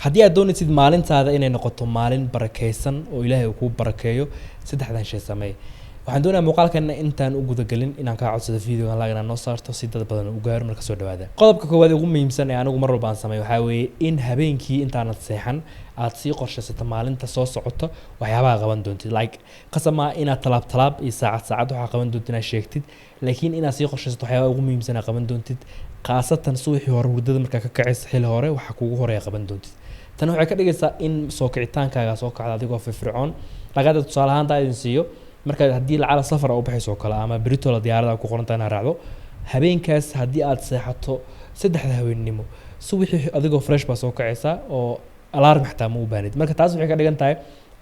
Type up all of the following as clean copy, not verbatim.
Haddii aad doonaysid maalintaada inay noqoto maalin barakeysan oo Ilaahay uu kuu barakeeyo, saddexdan shay sameey. Waxaan doonayaa muuqaalkana intaan u gudagelin inaan kaa codsado videogan like inaad noo saarto si dad badan u gaaro. Marka soo dhawaada. Qodobka koowaad ee ugu muhiimsan ee anigu mar walba aan sameeyo waxaa weeye in habeenkii intaanad seexan aad sii qorshaysato maalinta soo socoto waxyaabaha qaban doontid. Like, qasab maa inaad talaab talaab iyo saacad saacad waxaa qaban doontid inaad sheegtid, laakiin inaad sii qorshaysato waxyaabaha ugu muhiimsan aad qaban doontid, khaasatan subaxii hore hurdada markaa ka kacaysa xilli hore, waxa kugu horeeya qaban doontid. Tani waxay ka dhigaysaa in soo kicitaankaaga soo kacda adigoo firfircoon. Lagaada tusaale ahaan taa idin siiyo, marka haddii lacala safar u baxayso oo kale ama beritola diyaarada ku qorantaa inaad raacdo, habeenkaas haddii aad seexato 3da habeennimo, subaxii adigoo fresh baa soo kacaysaa oo alarm xataa ma u baahnid. Marka taas waxay ka dhigan tahay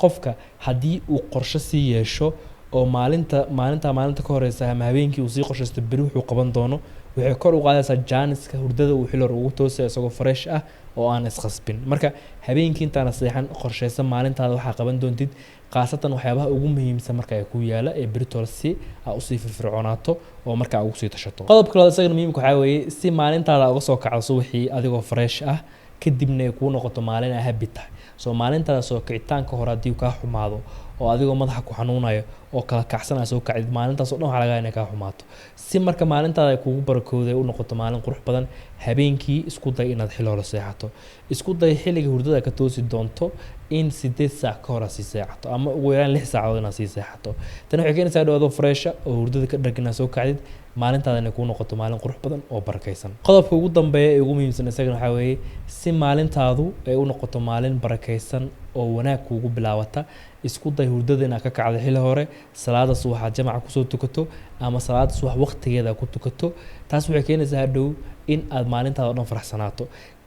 qofka haddii uu qorshe sii yeesho oo maalinta ka horeysa ama habeenkii uu sii qorshaysto beri wuxuu qaban doono, waxay kor u qaadaysaa jaaniska hurdada uu xilli hore ugu toosaya isagoo fresh ah oo aan isqasbin. Marka habeenkii intaana seexan qorshaysan maalintaada waxaa qaban doontid, khaasatan waxyaabaha ugu muhiimsan marka ay ku yaala ee beritol, si aa usii firfircoonaato oo marka aa ugu sii tashato. Qodobka labaad isagana muhiimka waxaa weeye si maalintaada uga soo kacdo subaxii adigoo fresh ah, kadibna ay kuu noqoto maalin aa happy tahay. Soo maalintaada soo kicitaanka hore haddii kaa xumaado oo adigoo madaxa ku xanuunayo oo kala kacsan aa soo kacdid, maalintaas oo dhan waxaa laga yaabaa inay kaa xumaato. Si marka maalintaada ay kugu barakooday u noqoto maalin qurux badan, habeenkii isku day inaad xilli hore seexato. Isku day xilliga hurdada ka toosi doonto in 8 saac ka hor aad sii seexato ama ugu yaraan 6 saacadood inaad sii seexato. Tani waxay keenaysaa dhow adoo fresh ah oo hurdada ka dhargin inaad soo kacdid, maalintaada inay kuu noqoto maalin qurux badan oo barakaysan. Qodobka ugu dambeeya ee ugu muhiimsan isagana waxaa weeye si maalintaadu ay u noqoto maalin barakaysan oo wanaag kuugu bilaabata, isku day hurdada inaad ka kacdo xilli hore, salaada subax aad jamaca kusoo tukato ama salaada subax waqtigeeda ku tukato. Taas waxay keenaysaa hadhow in aad maalintaada oo dhan faraxsanaato.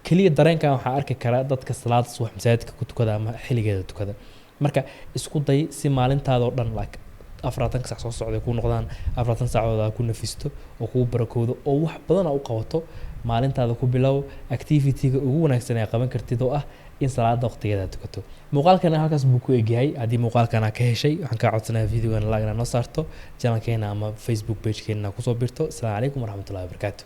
Keliya dareenkan waxaa arki karaa dadka salaada subax masaajidka ku tukada ama xilligeeda tukada. Marka isku day si maalintaada oo dhan, like, 40ka saac soo socday ku noqdaan 40 saacadood aad ku nafisto oo kugu barakoodo oo wax badan aa u qabato. Maalintaada ku bilow activity-ga ugu wanaagsan ee qaban kartid oo ah in salaada waqtigeeda aad tukato. Muuqaalkana halkaas buu ku egyahay. Haddii muuqaalkan aad ka heshay, waxaan kaa codsanayaa videogan like inaad noo saarto, channelkeena ama Facebook pagekeena kusoo birto. Asalaamu calaykum waraxmatullahi wabarakaatu.